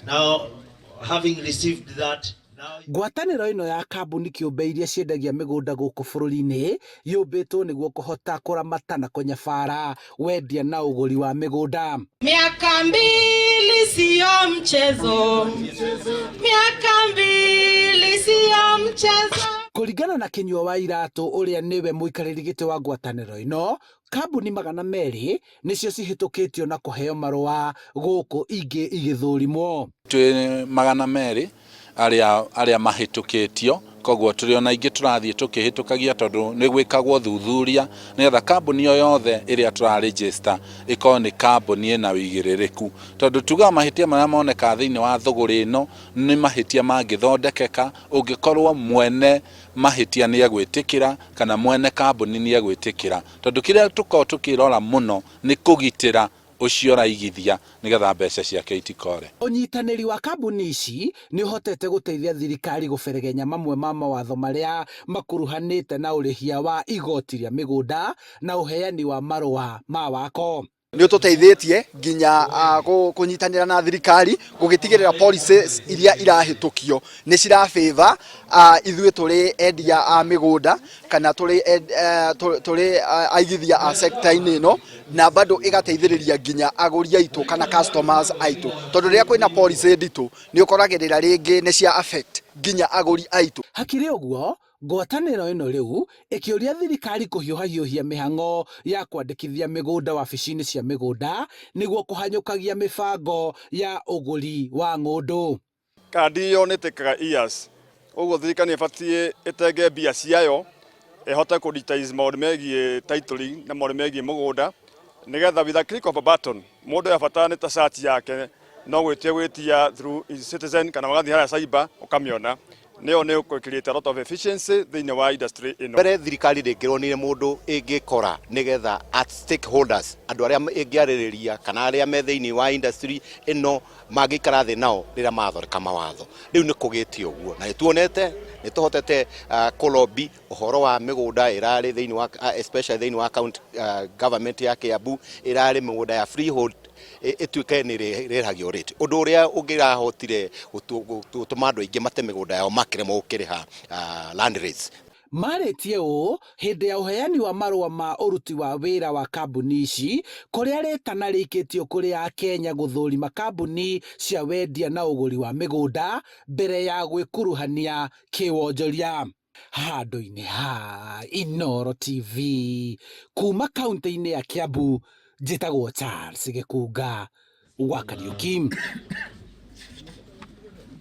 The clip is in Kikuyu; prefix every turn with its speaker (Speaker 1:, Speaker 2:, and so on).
Speaker 1: Now, having received that, now
Speaker 2: Ngwatanĩro ĩno ya kambuni kĩũmbe iria ciendagia mĩgũnda gũkũ bũrũri-inĩ yũmbĩtwo nĩguo kũhota kũramata na kũnyabara wendia na ũgũri wa mĩgũnda.
Speaker 3: Miaka mbili siyo mchezo, miaka mbili siyo mchezo.
Speaker 2: Kũringana na Kĩnyua wa Iratũ ũrĩa nĩwe mũikarĩri gĩtĩ wa ngwatanĩro ĩno, kambuni 200 nĩcio cihĩtũkĩtio na kũheo marũa gũkũ ingĩ igĩthũrimwo.
Speaker 4: Twĩ 200 arĩa mahĩtũkĩtio, koguo tũrĩ ona ingĩ tũrathiĩ tũkĩhĩtũkagia tondũ nĩ gwĩkagwo thuthuria nĩgetha kambuni o yothe ĩrĩa tũra register ĩkorwo nĩ kambuni ĩna wĩigĩrĩrĩku, tondũ tugaga mahĩtia marĩa monekaga thĩinĩ wa thũgũrĩ ĩno nĩ mahĩtia mangĩthondekeka ũngĩkorwo mwene mahĩtia nĩ egwĩtĩkĩra kana mwene kambuni nĩ egwĩtĩkĩra, tondũ kĩrĩa tũkoragwo tũkĩrora mũno nĩ kũgitĩra ũcio ũraigithia nĩgetha mbeca ciake itikore.
Speaker 2: Ũnyitanĩri wa kambuni ici nĩ ũhotete gũteithia thirikari gũberegenya mamwe ma mawatho marĩa makuruhanĩte na ũrĩhia wa igoti rĩa mĩgũnda na ũheani wa marũa ma wako.
Speaker 5: Nĩ ũtũteithĩtie nginya kũnyitanĩra na thirikari gũgĩtigĩrĩra policies iria irahĩtũkio nĩ cira favor ithuĩ tũrĩ endia a mĩgũnda kana tũrĩ aigithia a sector-inĩ ĩno, na bado ĩgateithĩrĩria nginya agũri aitũ kana customers aitũ, tondũ rĩrĩa kwĩna policy nditũ nĩ ũkoragĩrĩra rĩngĩ nĩ cia affect nginya agũri aitũ.
Speaker 2: Hakĩrĩ ũguo, ngwatanĩro ĩno rĩu ĩkĩũria thirikari kũhiũhahiũhia mĩhang'o ya kwandĩkithia mĩgũnda wabici-inĩ cia mĩgũnda nĩguo kũhanyũkagia mĩbango ya ũgũri wa ng'ũndũ.
Speaker 6: Kandi ĩyo nĩ ĩtĩkaga years, ũguo thirikari nĩ ĩbatiĩ ĩtenge mbia ciayo ĩhote kũ digitize maũndũ megiĩ titling na maũndũ megiĩ mũgũnda, nĩgetha with a click of a button mũndũ abatara nĩ ta search yake no gwĩtia gwĩtia through eCitizen kana ũgathiĩ harĩa cyber ũkamĩona, nĩyo nĩ ũkũ create a lot of efficiency thĩinĩ wa industry ĩno.
Speaker 7: Mbere thirikari ndĩngĩronire mũndũ ĩngĩkora nĩgetha at stakeholders, andũ arĩa ĩngĩarĩrĩria kana arĩa me thĩinĩ wa industry ĩno mangĩikara thĩ nao rĩrĩa marathondeka mawatho. Rĩu nĩ kũgĩte ũguo na nĩ tuonete nĩ tũhotete kũlobby ũhoro wa mĩgũnda ĩrarĩ thĩinĩ wa especially thĩinĩ wa county government ya Kiambu, ĩrarĩ mĩgũnda ya freehold ĩtuĩke nĩ ĩrĩhagio rate, ũndũ ũrĩa ũngĩrahotire gũtũma andũ aingĩ mate mĩgũnda yao makĩremwo gũkĩrĩha land rates.
Speaker 2: Marĩtie ũũ hĩndĩ ya ũheani wa marũa ma ũruti wa wĩra wa kambuni ici, kũrĩa rĩtana rĩikĩtio kũrĩ Akenya gũthũrima kambuni cia wendia na ũgũri wa mĩgũnda mbere ya gwĩkuruhania kĩwonjoria. Handũ-inĩ ha Inooro TV kuma kaunti-inĩ ya Kiambu, njĩtagwo Charles Gĩkunga wa Kariuki.